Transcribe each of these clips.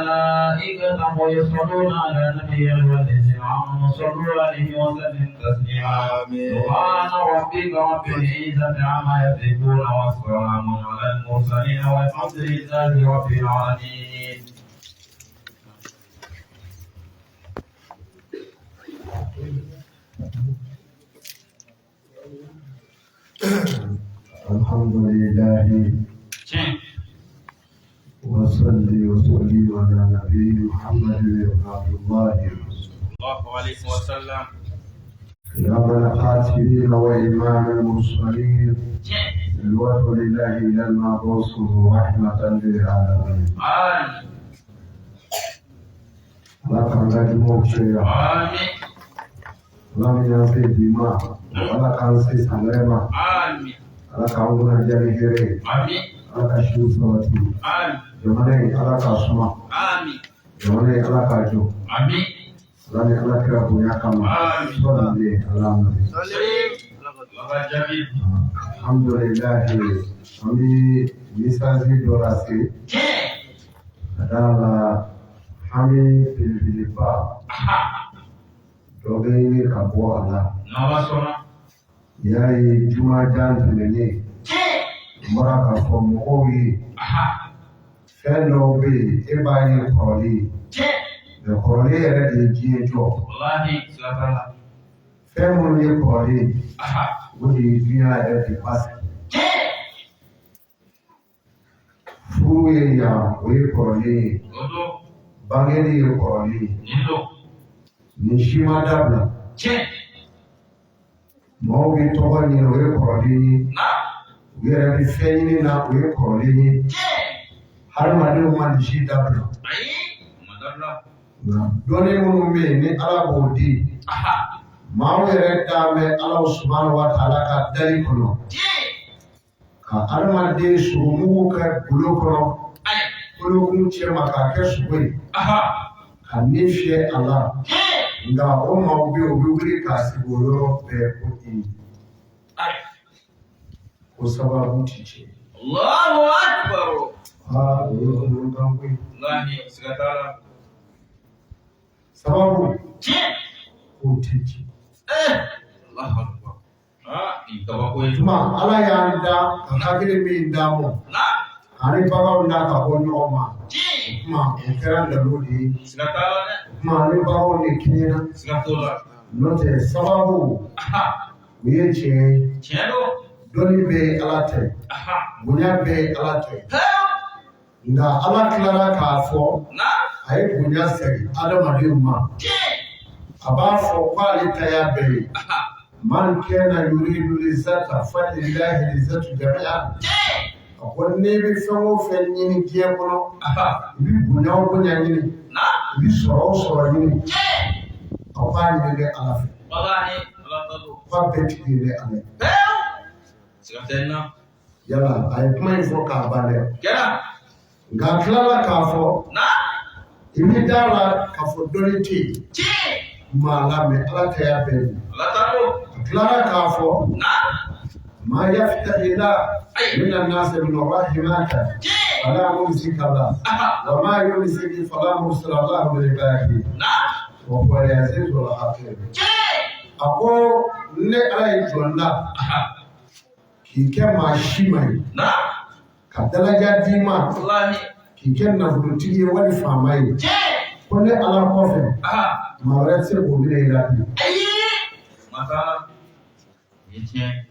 وملائكته يصلون على النبي يا أيها الذين آمنوا صلوا عليه وسلموا تسليما. آمين. سبحان ربك رب العزة عما يصفون وسلام على المرسلين والحمد لله رب العالمين. الحمد لله وصلي وسلم على نبي محمد بن عبد الله الله عليه وسلم. إمام القاتلين وإمام المرسلين الوجه لله إلى المبعوث رحمة للعالمين. آمين. Ala k'an ka jumaw caya. آمين. Ala min y'an se bi ma, Ala k'an se san wɛrɛ ma. آمين. Ala k'an kunna diya ni hɛrɛ ye. آمين. Ala ka siw sabati. آمين. Jamana in, Ala k'a suma. آمين. Jamana in, Ala k'a jɔ. آمين. Ala ni Ala kira bonya kama. Amin. Sɔli ala nabi. الله جميل. Alhamdulilahi, an bɛ message dɔ lase ka d'a la hami belebeleba dɔ bɛ ɲini ka bɔ a la. N'Ala sɔnna. N'i y'a ye jumajan tɛmɛnen, n bɔra k'a fɔ mɔgɔw ye, fɛn dɔw bɛ yen, e b'a ye kɔrɔlen ye, mɛ kɔrɔlen yɛrɛ de ye diɲɛ jɔ. Walahi, siga t'a la. Fɛn minnu ye kɔrɔlen ye, o de ye diɲɛ yɛrɛ de basigi. Furu ye yan, o ye kɔrɔlen ye. O don. Bangeli ye kɔrɔlen ye. Nin don. Nin si ma dabila. Maaw bɛ tɔgɔ ɲini, o ye kɔrɔlen ye. U yɛrɛ bɛ fɛn ɲini na, o ye kɔrɔlen ye. Hadamadenw ma nin si dabila. Ayi, o ma dabila. Nka dɔnni minnu bɛ yen ni Ala b'o di, maaw yɛrɛ dan bɛ Ala subahana wa taala ka dali kɔnɔ ka hadamaden sogomugu kɛ golo kɔnɔ, kolokun cɛ ma k'a kɛ sogo ye, ka ni fiyɛ a la. Nka o maaw bɛ yen, u bɛ wuli k'a sigi o yɔrɔ bɛɛ ko i ko sababu ti tiɲɛ. Allahu akbar. Aa, o ye kunkolo ko ye. Walahi, siga t'a la. Sababu k'o tɛ tiɲɛ. Allahu akbar. Aa, nin kabako ye. Tuma Ala y'an da ka hakili min d'an ma ani baganw da ka bɔ ɲɔgɔn ma, tuma o kɛra nkalon de ye. Siga t'a la dɛ. Tuma ani baganw de kɛɲɛna. Siga t'o la. N'o tɛ, sababu o ye tiɲɛ ye. Tiɲɛ don. Dɔnni bɛɛ ye Ala ta ye, bonya bɛɛ ye Ala ta ye. Nka Ala tilara k'a fɔ a ye bonya segin adamadenw ma. A b'a fɔ k'ale ta y'a bɛɛ ye. Man kana yuridu lizzata falillahi lizzatu jami'a. A ko n'i bɛ fɛn o fɛn ɲini diɲɛ kɔnɔ, i bɛ bonya o bonya ɲini, i bɛ sɔrɔ o sɔrɔ ɲini, a k'a ɲini dɛ Ala fɛ. Walahi, Ala ta don. K'a bɛɛ tigi ye dɛ Ala ye. Siga tɛ n na. Yala a ye kuma in fɔ k'a ban dɛ. Kɛra. Nka a tilala k'a fɔ, i bɛ da la k'a fɔ dɔnni tɛ yen maa la, mɛ Ala ta y'a bɛɛ ye. Ala ta don. A tilara k'a fɔ ma yaftahila mina nasi min rahimata fala mumsika lah wa ma yumsik fala mursila lahu min ba'dihi wa huwa al-azizul hakim. A ko ne Ala ye jɔn da k'i kɛ maa si ma ye, ka dalaja d'i ma, Walahi. k'i kɛ nafolotigi ye wali faama ye, ko ne Ala kɔfɛ maa wɛrɛ tɛ se k'o minɛ i la bi. Ayi, ma t'a la. Nin ye tiɲɛ ye.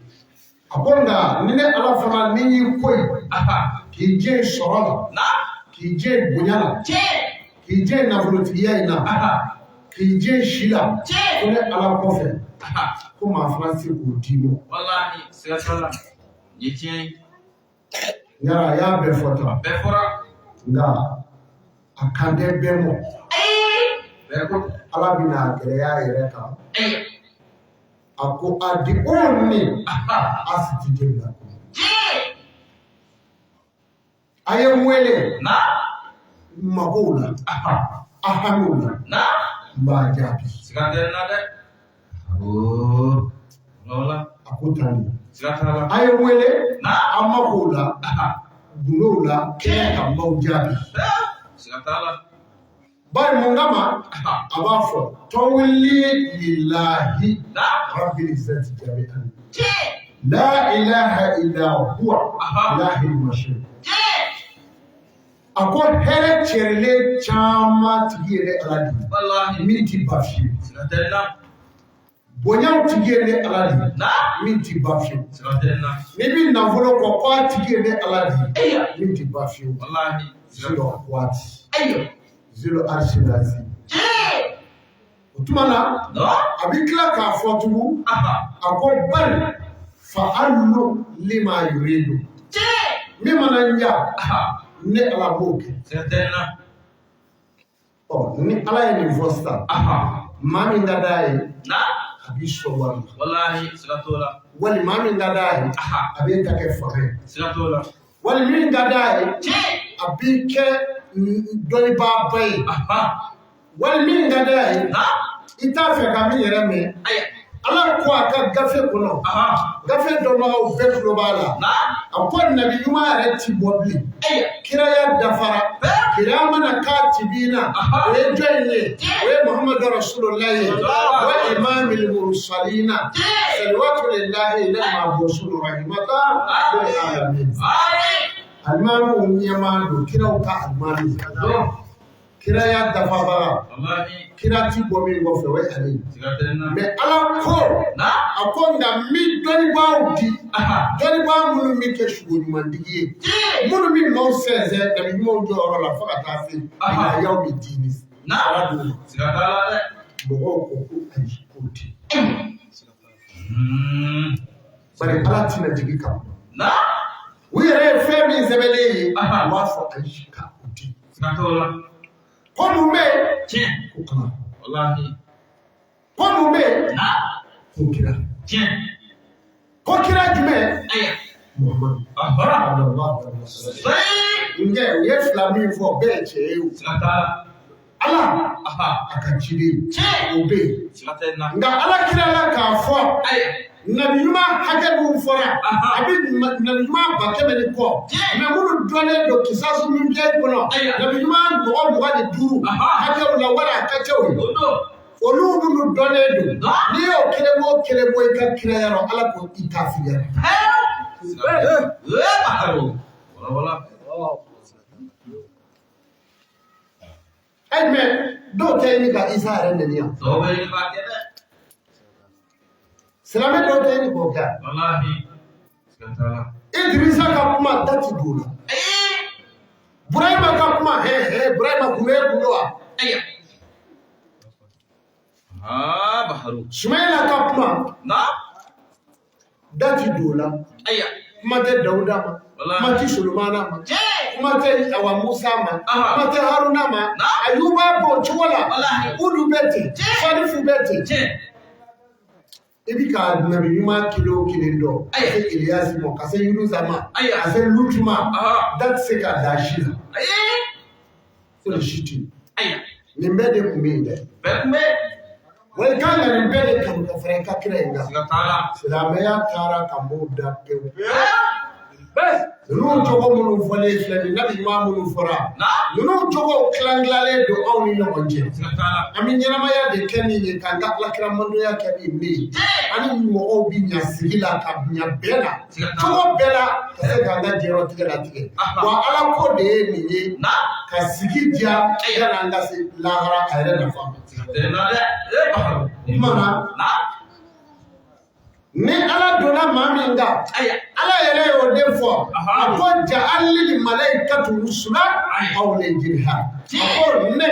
A ko nka ni ne Ala fana ni y'i ko ye k'i jɛ sɔrɔ la, k'i jɛ bonya la, k'i jɛ nafolotigiya in na, k'i jɛ si la, ko ne Ala kɔfɛ ko maa fana tɛ se k'o d'i ma. Walahi, siga t'a la. Nin ye tiɲɛ ye. Yala a y'a bɛɛ fɔ tan. Bɛɛ fɔra. Nka a kan tɛ bɛɛ mɔ. Bɛɛ ko. Ala bɛna a gɛlɛya a yɛrɛ kan. A ko a di o ni a si ti jɛ bila. A ye n wele n magow la, a hamiw la, n b'a jaabi. Siga tɛ n na dɛ. Awɔ. Wala. A ko tan de. Siga t'a la. A ye n wele a magow la, gundow la, kɛnɛ kan n b'aw jaabi. Siga t'a la. Bari mun kama a b'a fɔ tɔwuli lillahi rabbil izzati jami'an la ilaha illa huwa ilahil mashir. A ko hɛrɛ cɛrilen caman tigi ye ne Ala de ye min ti ban fiyewu. Bonyaw tigi ye ne Ala de ye min ti ban fiyewu. N'i bɛ nafolo kɔ ko a tigi ye ne Ala de ye min ti ban fiyewu. Zilo waati zilo arisi lazi. O tuma na a bɛ tila k'a fɔ tugun, a ko bali fa'alu lima yuridu, min mana n diya ne Ala b'o kɛ. Ɔ ni Ala ye nin fɔ sisan, maa min ka d'a ye a b'i sɔn wari la. Walahi, siga t'o la. Wali maa min ka d'a ye a b'e ta kɛ fanga ye. Siga t'o la. Wali min ka d'a ye a b'i kɛ dɔnnibaaba ye. Wali min ka d'a ye i t'a fɛ ka min yɛrɛ mɛn. Ala ko a ka gafe kɔnɔ, gafe dɔnbagaw bɛɛ tulo b'a la, a ko nabi ɲuman yɛrɛ ti bɔ bilen, kiraya dafara, kirama katibina, o ye jɔn ye? O ye Muhammadu Rasulullah ye, wa imamil mursalina salawatu lillahi ila mabusulu rahimata lil alamin. Alimamiw ɲɛmaa don, kiraw ka alimami kiraya dafabaga, kira ti bɔ min kɔfɛ o ye ale ye. Mais Ala ko, a ko nka n bɛ dɔnnibaaw di, dɔnnibaa minnu bɛ kɛ sugo ɲumantigi ye, minnu bɛ maaw sɛnsɛn nabi ɲumanw jɔyɔrɔ la fo ka taa se ila yawmi dini. Ala d'u ma. Mɔgɔw ko ko ayi, k'o tɛ. Bari Ala tɛna jigin ka bɔ. U yɛrɛ ye fɛn min sɛbɛnlen ye, u b'a fɔ ayi, ka o tɛ. Ko mun bɛ yen? Ko Ala. Ko mun bɛ yen? Ko kira. Ko kira jumɛn? Muhammadu. Nkɛ u ye fila min fɔ, bɛɛ ye tiɲɛ ye o. Ala a ka ciden o bɛ yen, nka Ala kirala k'a fɔ nabi ɲuman hakɛ minnu fɔra, a bɛ nabi ɲuman 100,000 ni kɔ, mais minnu dɔnnen don kisasu min bɛ kɔnɔ, nabi ɲuman mɔgɔ 25 hakɛw la, wala a ka ca o ye, olu minnu dɔnnen don, n'i y'o kelen o kelen bɔ i ka kiraya rɔ, Ala ko i kafiriyara. Mais dɔw tɛ ɲini ka Isa yɛrɛ nɛni yan. Silamɛ dɔw tɛ ɲini k'o kɛ. Idrissa ka kuma da ti don o la. Burahima ka kuma Burahima kun bɛ kun don wa? Sumayila ka kuma da ti don o la. Kuma tɛ Dawuda ma, kuma tɛ Solomana ma, kuma tɛ awa Musa ma, kuma tɛ Haruna ma. Ayuba b'o cogo la, Udu bɛ ten, Salifu bɛ ten. I bɛ ka nabi ɲuman kelen o kelen dɔn, ka se Eliyasi ma, ka se Yunusa ma, ka se Lutu ma, da tɛ se ka da si la. O de si tɛ yen. Nin bɛɛ de tun bɛ yen dɛ. Wa i kan ka nin bɛɛ de kanu ka fara i ka kira in kan. Silamɛya taara ka m'o da pewu. Ninnu cogo minnu fɔlen filɛ nin, nabi ɲuman minnu fɔra, ninnu cogo tilan tilanlen don anw ni ɲɔgɔn cɛ. An bɛ ɲɛnamaya de kɛ nin ye, k'an ka alakira mandoya kɛ nin de ye. An ni mɔgɔw bɛ ɲa sigi la, ka ɲa bɛɛ la, cogo bɛɛ la, ka se k'an ka diɲɛlatigɛ latigɛ. Wa Ala ko de ye nin ye, ka sigi diya yanni an ka se lahara a yɛrɛ nafa ma. Kuma na, ni Ala donna maa min kan, Ala yɛrɛ y'o de fɔ, a ko ja'alil malaikatu rusula aw le jirha. A ko ne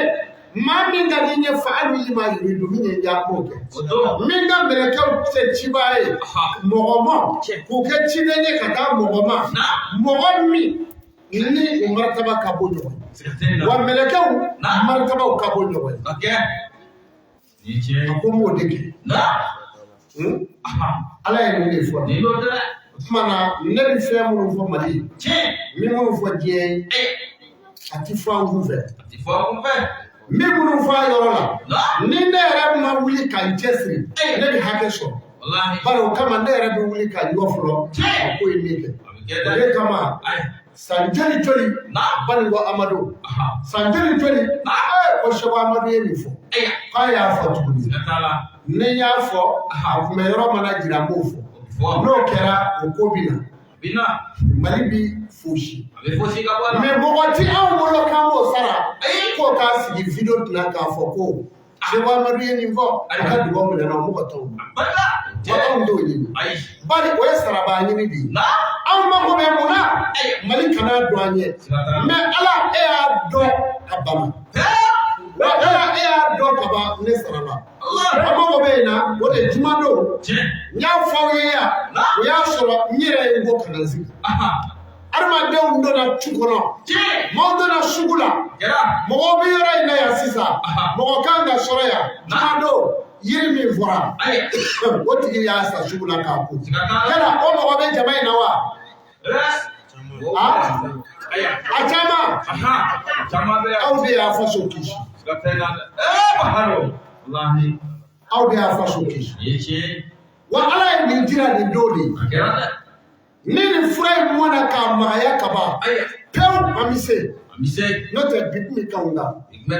maa min ka di n ye fa'alu lima yuridu, min ye n diya k'o kɛ. Min ka mɛlɛkɛw tɛ cibaa ye mɔgɔ ma, k'u kɛ ciden ye ka taa mɔgɔ ma, mɔgɔ min ni u marataba ka bon ɲɔgɔn ye, wa mɛlɛkɛw maratabaw ka bon ɲɔgɔn ye. A ko n b'o de kɛ. Ala ye nin de fɔ. O tuma na, ne bɛ fɛn minnu fɔ Mali ye, n bɛ minnu fɔ diɲɛ ye, a ti fɔ an kun fɛ. N bɛ minnu fɔ a yɔrɔ la, ni ne yɛrɛ ma wuli ka n cɛsiri, ne bɛ hakɛ sɔrɔ. Bari o kama ne yɛrɛ bɛ wuli ka jɔ fɔlɔ, a ko ye min kɛ. O de kama san joli joli Banikɔ Amadu, san joli joli ko Seko Amadu ye nin fɔ, k'a y'a fɔ tuguni. Ni n y'a fɔ, a kun bɛ yɔrɔ mana jira, n b'o fɔ. N'o kɛra, o ko bɛ na, Mali bi fosi. Mais mɔgɔ ti anw bolo k'an b'o sara k'o k'a sigi vidéo dilan k'a fɔ ko Seko Amadu ye nin fɔ, a ka dugawu minɛ na, o mɔgɔ t'anw bolo. Anw t'o ɲini, bari o ye sarabaa ɲini de ye. Anw mako bɛ mun na? Mali kana don an ɲɛ. Mais Ala, e y'a dɔn a banna. Wa Ala, e y'a dɔn ka ban, ne sarala. An mako bɛ yen na, o de juma don. N y'a fɔ aw ye yan, o y'a sɔrɔ n yɛrɛ ye n ko ka na n sigi. Adamadenw donna tu kɔnɔ, maaw donna sugu la, mɔgɔw bɛ yɔrɔ in na yan sisan. Mɔgɔ kan ka sɔrɔ yan juma don. Yiri min fɔra, o tigi y'a san sugu la k'a ko. Yala o mɔgɔ bɛ jama in na wa? A caman. Aw de y'a faso kisi, aw de y'a faso kisi. Wa Ala ye nin jira nin don de ye. Ni nin fura in mɔna k'a magaya ka ban pewu, an bɛ se. N'o tɛ, bi kun bɛ k'anw kan. O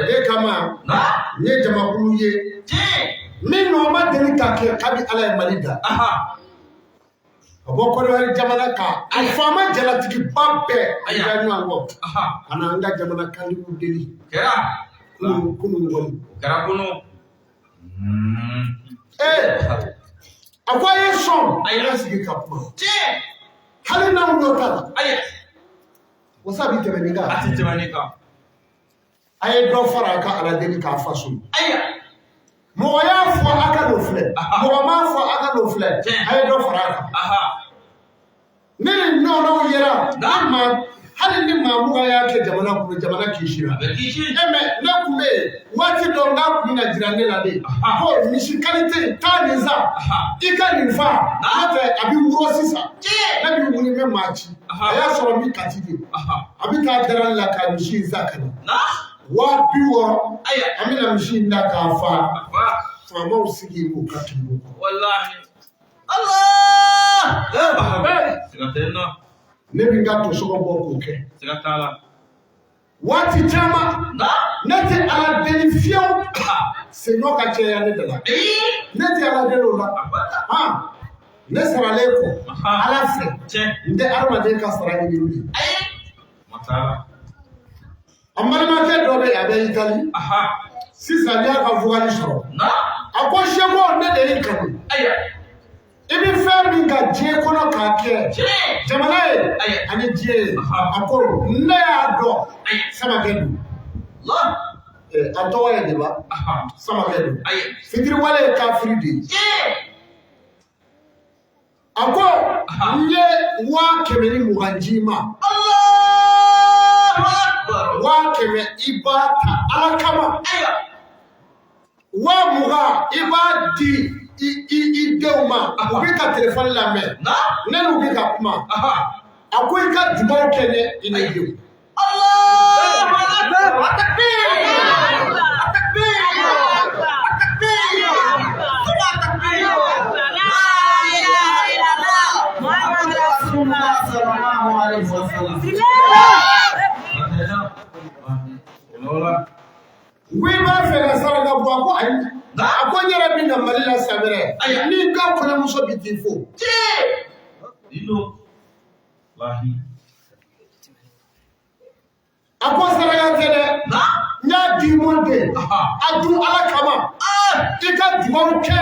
de kama n ye jamakulu ye min nɔ ma deli ka kɛ kabi Ala ye Mali da. Ka bɔ Kɔdiwari jamana kan, a faama jalatigiba bɛɛ a ka ɲɔgɔn kɔ ka na an ka jamana kantigiw deli kunun kunun kɔni. Ee, a ko a ye sɔn, a y'a sigi ka kuma, hali n'anw nɔ t'a la, wasa bi tɛmɛ nin kan. A tɛ tɛmɛ nin kan. A ye dɔ fara a ka Ala deli k'a faso ye. Mɔgɔ y'a fɔ a ka n'o filɛ, mɔgɔ m'a fɔ a ka n'o filɛ, a ye dɔ fara a kan. Ni nin ɲɔgɔnnaw yera, ni maa, hali ni maa 20 y'a kɛ jamana kɔnɔ, jamana kisira. A bɛ kisi. E mɛ, ne tun bɛ yen waati dɔ, n'a tun bɛna jira ne la de ko misi qualité taa nin san, i ka nin fa, n'o tɛ a bɛ wuro sisan. Ne bɛ wuli, n bɛ maa ci. A y'a sɔrɔ n bɛ Kati de, a bɛ taa darali la ka misi in san ka na 60,000. An bɛna misi in da k'a fa, faamaw sigi k'u ka tunu kɔrɔ. Wallahi. Allah! Siga tɛ n na. Ne bɛ n ka tosɔngɔ bɔ k'o kɛ. Siga t'a la. Waati caman, ne tɛ Ala deli fiyewu senɲɔ ka caya ne da la. Ne tɛ Ala deli o la. Han, ne saralen kɔ Ala fɛ, n tɛ adamaden ka sara ɲini bilen. Ma t'a la. An balimakɛ dɔ bɛ yen, a bɛ Itali sisan. N y'a ka vocal sɔrɔ. A ko Seko, ne de y'i kanu. I bɛ fɛn min ka diɲɛ kɔnɔ k'a kɛ jamana ye ani diɲɛ ye, a ko ne y'a dɔn Samakɛ don. A tɔgɔ ye de ba Samakɛ don. Fitiriwale ye kafiri de ye. A ko n ye 120,000 d'i ma. 100,000, i b'a ta Ala kama. 20,000, i b'a di i denw ma. U bɛ ka telefɔni lamɛn, ne n'u bɛ ka kuma. A ko i ka dugawu kɛ ne i ni denw. N ko i b'a fɛ ka saraka bɔ? A ko ayi. A ko n yɛrɛ bɛ na Mali la san wɛrɛ, ni n ka kɔɲɔmuso bɛ t'i fo. A ko saraka tɛ dɛ, n y'a d'i ma de, a dun Ala kama, i ka dugawu kɛ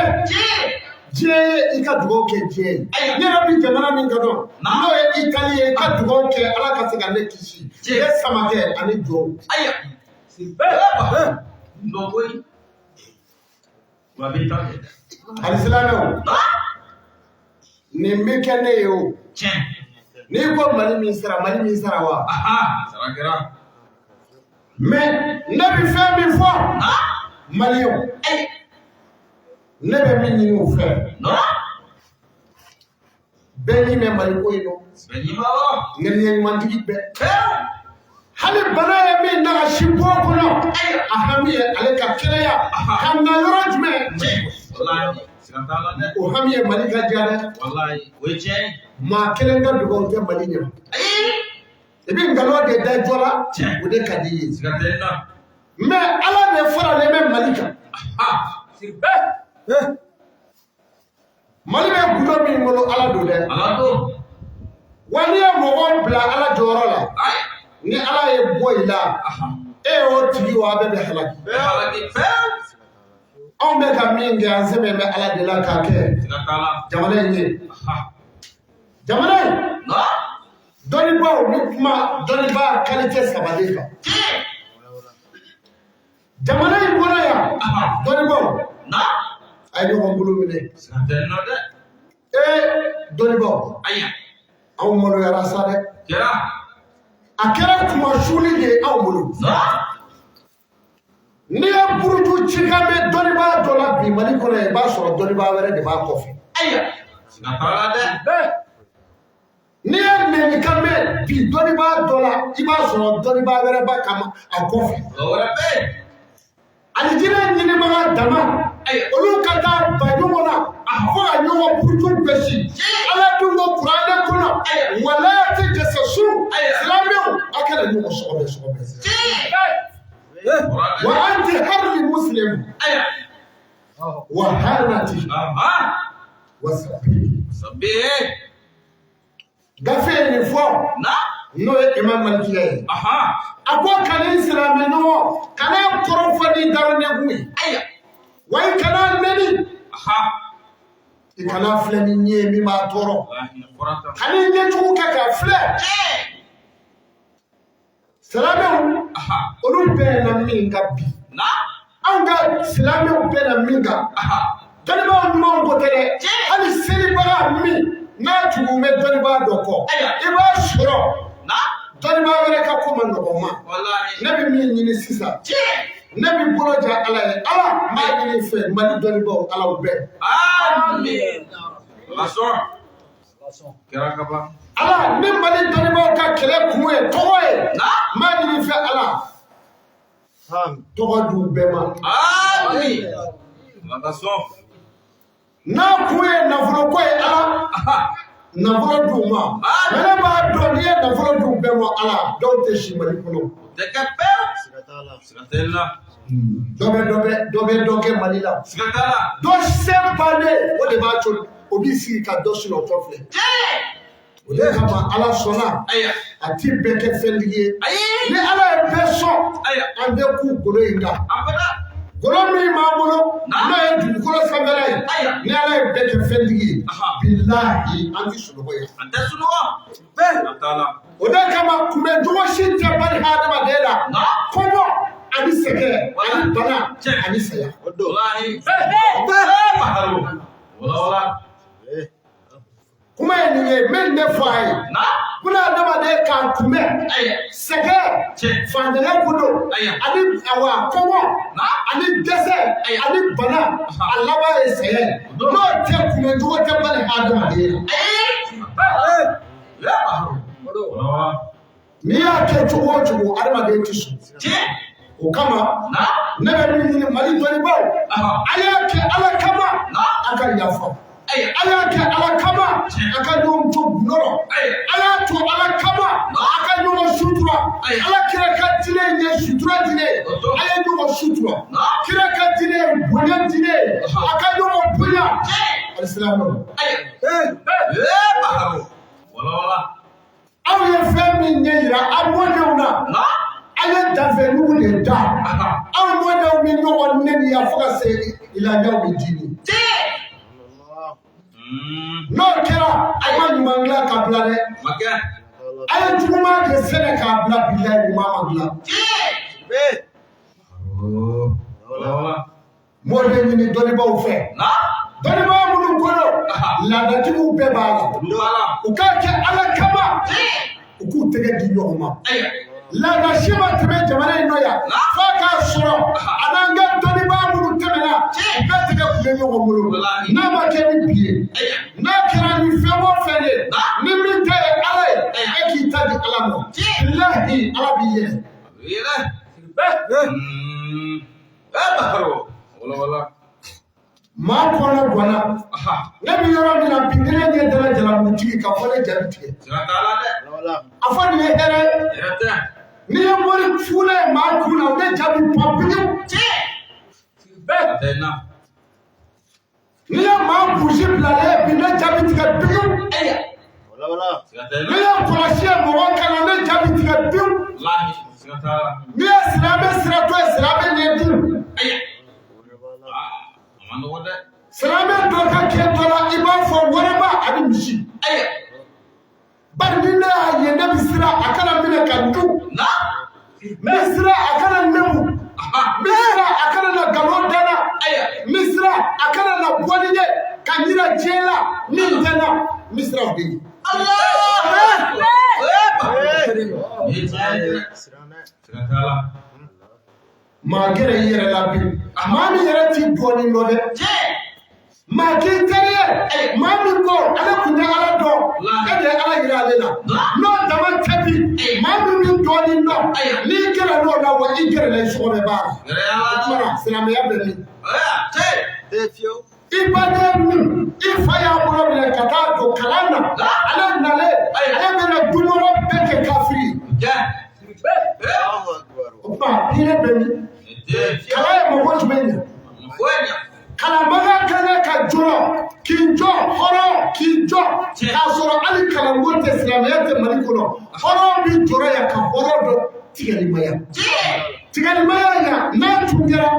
diɲɛ ye, i ka dugawu kɛ diɲɛ ye. Ne yɛrɛ bɛ jamana min kan dɔn, n'o ye Itali ye, i ka dugawu kɛ Ala ka se ka ne kisi, ne Samakɛ ani jɔnw. Alisilamɛw, nin bɛ kɛ ne ye o. N'i ko Mali min sara, Mali min sara wa? Mais ne bɛ fɛn min fɔ Maliyɛnw, ne bɛ min ɲini u fɛ, bɛɛ ɲi bɛ Mali ko in nɔ, ŋaniya ɲumantigi bɛɛ. Hali bana ye min nagasi bɔ kɔnɔ, a hami ye ale ka kɛnɛya ka na yɔrɔ jumɛn, o hami ye Mali ka diya dɛ. Maa kelen ka dugawu tɛ Mali ɲɛ. I bɛ nkalon de da jɔ la, o de ka di i ye. Mais Ala de faralen bɛ Mali kan. Mali bɛ gundo min bolo Ala don dɛ. Wa n'i ye mɔgɔ bila Ala jɔyɔrɔ la, ni Ala ye bɔ i la, e y'o tigi wa a bɛɛ bɛ halaki. Anw bɛ ka min kɛ, an sɛbɛn bɛ Ala de la k'a kɛ jamana in ye. Jamana in dɔnnibaaw bɛ kuma dɔnnibaa qualité saba de kan. Jamana in kɔnɔ yan, dɔnnibaaw a ye ɲɔgɔn bolo minɛ. Ee dɔnnibaaw, anw maloyara sa dɛ. A kɛra kumasuli de ye anw bolo. N'i ye buruju cikan mɛn dɔnnibaa dɔ la bi Mali kɔnɔ yan, i b'a sɔrɔ dɔnnibaa wɛrɛ de b'a kɔfɛ. N'i ye nɛnikan mɛn bi dɔnnibaa dɔ la, i b'a sɔrɔ dɔnnibaa wɛrɛ b'a kama a kɔfɛ. Alijinɛ ɲinibaga dama, olu ka taa ba ɲɔgɔn na fo ka ɲɔgɔn buruju gosi. Ala dun ko kuranɛ kɔnɔ, wala tajassasu, silamɛw a kana ɲɔgɔn sɔgɔbɛ sɔgɔbɛ. Wa anti harli muslim wa hanati wa sabi. Gafe ye nin fɔ, n'o ye Imam Maliki ye. A ko kana i silamɛ ɲɔgɔn kana kɔrɔfɔ ni daronɛkun ye, wa i kana nɛni, i kana filɛ ni ɲɛ ye min b'a tɔɔrɔ, kan'i ɲɛjugu kɛ k'a filɛ. Silamɛw olu bɛnna min kan bi, anw ka silamɛw bɛnna min kan, dɔnnibaaw ɲumanw ko tɛ dɛ. Hali selibaga min n'a tugu bɛ dɔnnibaa dɔ kɔ, i b'a sɔrɔ dɔnnibaa wɛrɛ ka ko man nɔgɔn ma. Ne bɛ min ɲini sisan, ne bɛ bolo ja Ala ye, Ala n b'a ɲini i fɛ, Mali dɔnnibaaw Ala u bɛɛ. Ala ni Mali dɔnnibaaw ka kɛlɛ kun ye tɔgɔ ye, n b'a ɲini i fɛ Ala tɔgɔ d'u bɛɛ ma. N'a kun ye nafolo ko ye, Ala nafolo d'u ma. Mais ne b'a dɔn n'i ye nafolo d'u bɛɛ ma, Ala dɔw tɛ si Mali kɔnɔ. Dɔ bɛ dɔ kɛ Mali la. Dɔ se bannen, o de b'a to o b'i sigi ka dɔ sunɔgɔtɔ filɛ. O de kama Ala sɔnna a ti bɛɛ kɛ fɛntigi ye. Ni Ala ye bɛɛ sɔn, an bɛ k'u golo in kan. Golo min b'an bolo n'o ye dugukolo sanfɛla ye, ni Ala ye bɛɛ kɛ fɛntigi ye, bilahi an ti sunɔgɔ yan. O de kama kunbɛncogo si tɛ bali hadamaden la, kɔngɔ ani sɛgɛn ani bana ani saya. Kuma ye nin ye, n bɛ nin de fɔ a ye. Buna adamaden k'a kunbɛn sɛgɛn, fantanya ko don, ani awa kɔngɔ ani dɛsɛ ani bana, a laban ye saya ye. N'o tɛ kunbɛncogo tɛ bali hadamaden la. N'i y'a kɛ cogo o cogo, adamaden tɛ sɔn. O kama ne bɛ min ɲini Mali dɔnnibaaw, a y'a kɛ Ala kama, a ka yafa. A y'a kɛ Ala kama, a ka ɲɔgɔn to gundo rɔ. A y'a to Ala kama, a ka ɲɔgɔn sutura. Ala kira ka diinɛ ye sutura diinɛ ye. A ye ɲɔgɔn sutura. Kira ka diinɛ ye bonya diinɛ ye. A ka ɲɔgɔn bonya. Alisilamɛw, aw ye fɛn min ɲɛ yira aw mɔdenw na, aw ye danfɛnjugu de da. Aw mɔdenw bɛ ɲɔgɔn nɛniya fo ka se ilajaw bɛ dimi. N'o kɛra, a ma ɲuman dilan ka bila dɛ. A ye juguman de sɛnɛ k'a bila, bilahi ɲuman ma dilan. M'o de ɲini dɔnnibaaw fɛ. Dɔnnibaa minnu kɔnɔ, laadatigiw bɛɛ b'a la. U k'a kɛ Ala kama, u k'u tɛgɛ di ɲɔgɔn ma. Laada si ma tɛmɛ jamana in nɔ yan f'a k'a sɔrɔ a n'an ka dɔnnibaa minnu tɛmɛna, u bɛɛ tɛgɛ tun bɛ ɲɔgɔn bolo. N'a ma kɛ ni bi ye, n'a kɛra ni fɛn o fɛn ye, ni min ta ye Ala ye, e k'i ta di Ala ma. Bilahi Ala b'i yɛlɛ. Maa kɔnɔ ganna. Ne bɛ yɔrɔ min na bi, ni ne ɲɛ dara jalamugutigi kan fɔ ne ja bɛ tigɛ. A fɔ nin ye hɛrɛ ye. N'i ye mori fulen ye maa kun na, ne ja bɛ pan. N'i ye maa busi bilalen ye bi, ne ja bɛ tigɛ pewu. N'i ye kɔlɔsi ye mɔgɔ kan na, ne ja bɛ tigɛ pewu. N'i ye silamɛ sira to ye, silamɛ ɲɛ dun. Silamɛ dɔ ka kɛ dɔ la i b'a fɔ waraba ani misi. Bari ni ne y'a ye, ne bɛ siran a kana minɛ ka dun. N bɛ siran a kana nɛmu. N bɛ siran a kana na nkalon da n na. N bɛ siran a kana na bɔ ni ye ka n yira diɲɛ la min tɛ n na. N bɛ siran o de ɲɛ. Maa gɛrɛ i yɛrɛ la bi, maa min yɛrɛ t'i dɔɔnin dɔn dɛ. Maa k'i teri ye, maa min ko ale tun tɛ Ala dɔn, e de ye Ala yira ale la. N'o dama tɛ bi, maa min b'i dɔɔnin dɔn, n'i gɛrɛ n'o la, wa i gɛrɛla i sɔgɔmɛ b'a la. O tuma na silamɛya bɛ min? I baden min i fa y'a bolo minɛ ka taa don kalan na, ale nalen, ale bɛna dunyɔrɔ bɛɛ kɛ kafiri ye. O tuma hinɛ bɛ min? Kalan ye mɔgɔ jumɛn ɲɛ? Kalanbaga ka kan ka jɔrɔ k'i jɔ, hɔrɔn k'i jɔ k'a sɔrɔ hali kalanko tɛ, silamɛya tɛ Mali kɔnɔ. Hɔrɔn b'i jɔrɔ yan ka hɔrɔn dɔ tigalimaya tigalimaya yan. N'a tun kɛra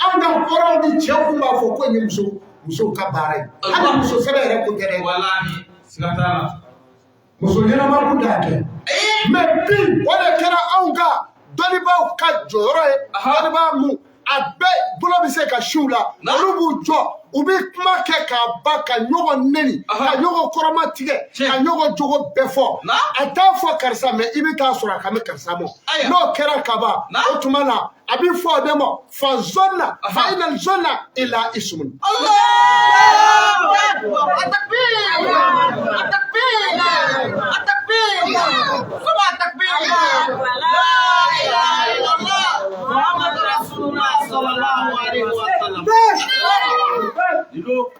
anw ka hɔrɔnw ni cɛw tun b'a fɔ ko nin ye musow ka baara ye, hali muso sɛbɛ yɛrɛ ko tɛ dɛ. Muso ɲɛnama kun t'a kɛ. Mais bi, o de kɛra anw ka dɔnnibaaw ka jɔyɔrɔ ye. Dɔnnibaa mun a bɛɛ bolo bɛ se ka siw la, olu b'u jɔ, u bɛ kuma kɛ k'a ban, ka ɲɔgɔn neni, ka ɲɔgɔn kɔrɔma tigɛ, ka ɲɔgɔn jogo bɛɛ fɔ. A t'a fɔ karisa, mais i bɛ taa sɔrɔ a kan bɛ karisa ma. N'o kɛra kaban, o tuma na a bɛ fɔ o de ma fa zɔnna fa ina zɔnna ila isumun.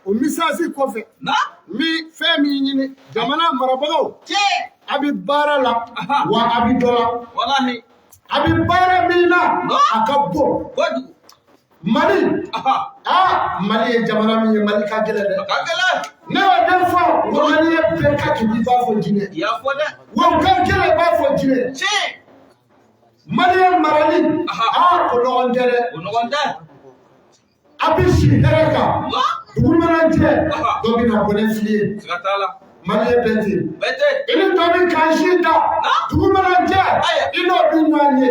O misasi kɔfɛ, n bɛ fɛn min ɲini jamana marabagaw, a bɛ baara la wa a bɛ dɔ la. A bɛ baara min na, a ka bon. Mali, aa, Mali ye jamana min ye, Mali ka gɛlɛn dɛ. Ne y'o de fɔ n ko Mali bɛɛ ka kegun i b'a fɔ jinɛ, wa u ka gɛlɛn i b'a fɔ jinɛ. Maliyɛn marali, aa, o nɔgɔn tɛ dɛ. A bɛ si hɛrɛ kan, dugu mana jɛ, dɔ bɛ na bɔnɛ fili ye. Maliyɛn bɛɛ ten, i ni dɔ bɛ kan si da, dugu mana jɛ, i n'o bɛ ɲɔgɔn ye,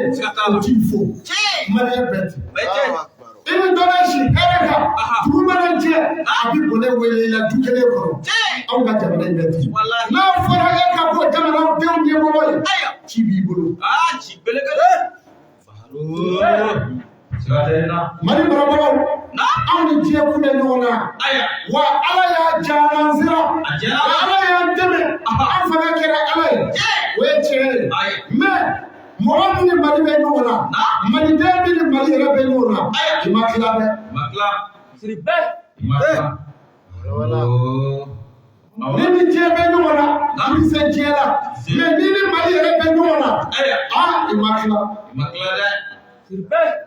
o t'i fo. Maliyɛn bɛɛ ten, i ni dɔ bɛ si hɛrɛ kan, dugu mana jɛ, a bɛ bɔnɛ wele i la du kelen kɔnɔ. Anw ka jamana in bɛ ten. N'a fɔra e ka bɔ jamanadenw ɲɛmɔgɔ ye, ci b'i bolo. Mali marabagaw, anw ni diɲɛ kun bɛ ɲɔgɔn na, wa Ala y'a diya an sera, wa Ala y'an dɛmɛ, an fanga kɛra Ala ye, o ye tiɲɛ ye. Mais mɔgɔ min ni Mali bɛ ɲɔgɔn na, maliden min ni Mali yɛrɛ bɛ ɲɔgɔn na, i ma tila dɛ. Ni ni diɲɛ bɛ ɲɔgɔn na, i bɛ se diɲɛ la, mais ni ni Mali yɛrɛ bɛ ɲɔgɔn na, aa, i ma tila.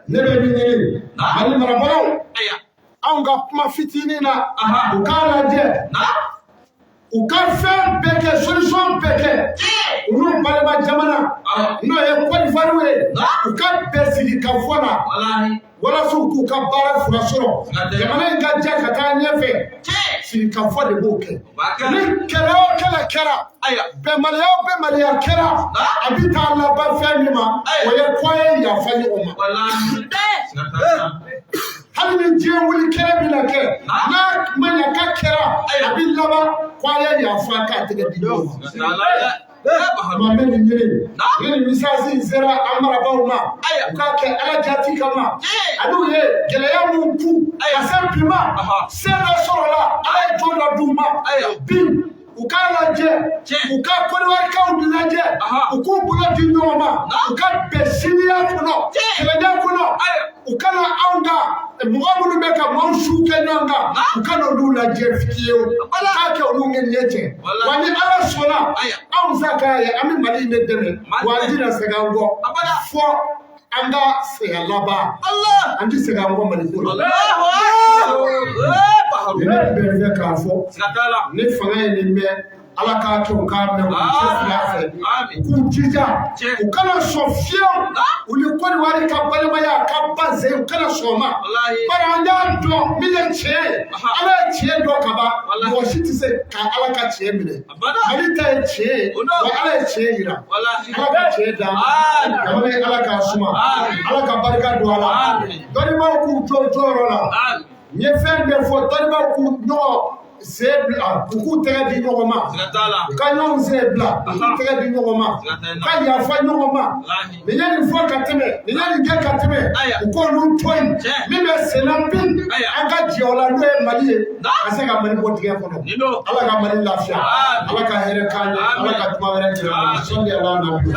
Ne bɛ min ɲini Mali marabagaw, anw ka kuma fitinin na, u k'a lajɛ, u ka fɛn bɛɛ kɛ, solution bɛɛ kɛ u n'u balima jamana, n'o ye Côte d'Ivoire ye, u ka bɛɛ sigi ka fɔ la walasa u k'u ka baara fura sɔrɔ, jamana in ka diya ka taa ɲɛfɛ. Sigi ka fɔ de b'o kɛ. Ni kɛlɛ o kɛlɛ kɛra, bɛnbaliya o bɛnbaliya kɛra, a bɛ taa laban fɛn min ma, o ye kɔ ye yafa ɲɔgɔn ma. Hali ni diɲɛ wuli kɛlɛ bɛna kɛ, n'a ma ɲɛ k'a kɛra, a bɛ laban ko a ye yafa k'a tɛgɛ di ɲɔgɔn ma. N bɛ nin ɲini ni nin message in sera an marabaaw ma, u k'a kɛ Ala jati kama. Ani u ye gɛlɛya min ku ka se bi ma, se dɔ sɔrɔla, Ala ye jɔn dɔ d'u ma bi, u k'a lajɛ, u ka Kɔdiwarikaw lajɛ, u k'u bolo di ɲɔgɔn ma, u ka bɛn sinjiya kɔnɔ, kelenya kɔnɔ. U kana anw ka mɔgɔ minnu bɛ ka maaw su kɛ ɲɔgɔn kan, u kana olu lajɛ fiyewu, u k'a kɛ olu ŋaniya cɛ. Wa ni Ala sɔnna, anw sa k'a ye, an bɛ Mali in de dɛmɛ, wa an tɛna segin an kɔ fɔ an ka saya laban. An tɛ segin an kɔ Mali ko la. Ni ne bɛn fɛ k'a fɔ ne fanga ye nin mɛn Ala k'a kɛ u k'a mɛn u cɛsiri a fɛ u k'u jija u kana sɔn fiyewu u ni Kɔdiwari ka balimaya ka ban sen u kana sɔn o ma bari an y'a dɔn min ye tiɲɛ ye Ala ye tiɲɛ dɔn ka ban mɔgɔ si tɛ se ka Ala ka tiɲɛ minɛ Mali ta ye tiɲɛ ye wa Ala ye tiɲɛ yira Ala ka tiɲɛ d'an ma jamana in Ala k'a suma Ala ka barika don a la dɔnnibaaw k'u jɔ u jɔyɔrɔ la n ye fɛn bɛɛ fɔ dɔnnibaaw k'u ɲɔgɔn sen bila u k'u tɛgɛ di ɲɔgɔn ma u ka ɲɔgɔn sen bila u k'u tɛgɛ di ɲɔgɔn ma u ka yafa ɲɔgɔn ma nin ye nin fɔ ka tɛmɛ nin ye nin kɛ ka tɛmɛ u k'olu to yen min bɛ sen na bi an ka jɛ o la n'o ye Mali ye ka se ka Mali bɔ dingɛ kɔnɔ Ala ka Mali lafiya Ala ka hɛrɛ k'an ye Ala ka tuma wɛrɛ jira an na sɔli ala nabi.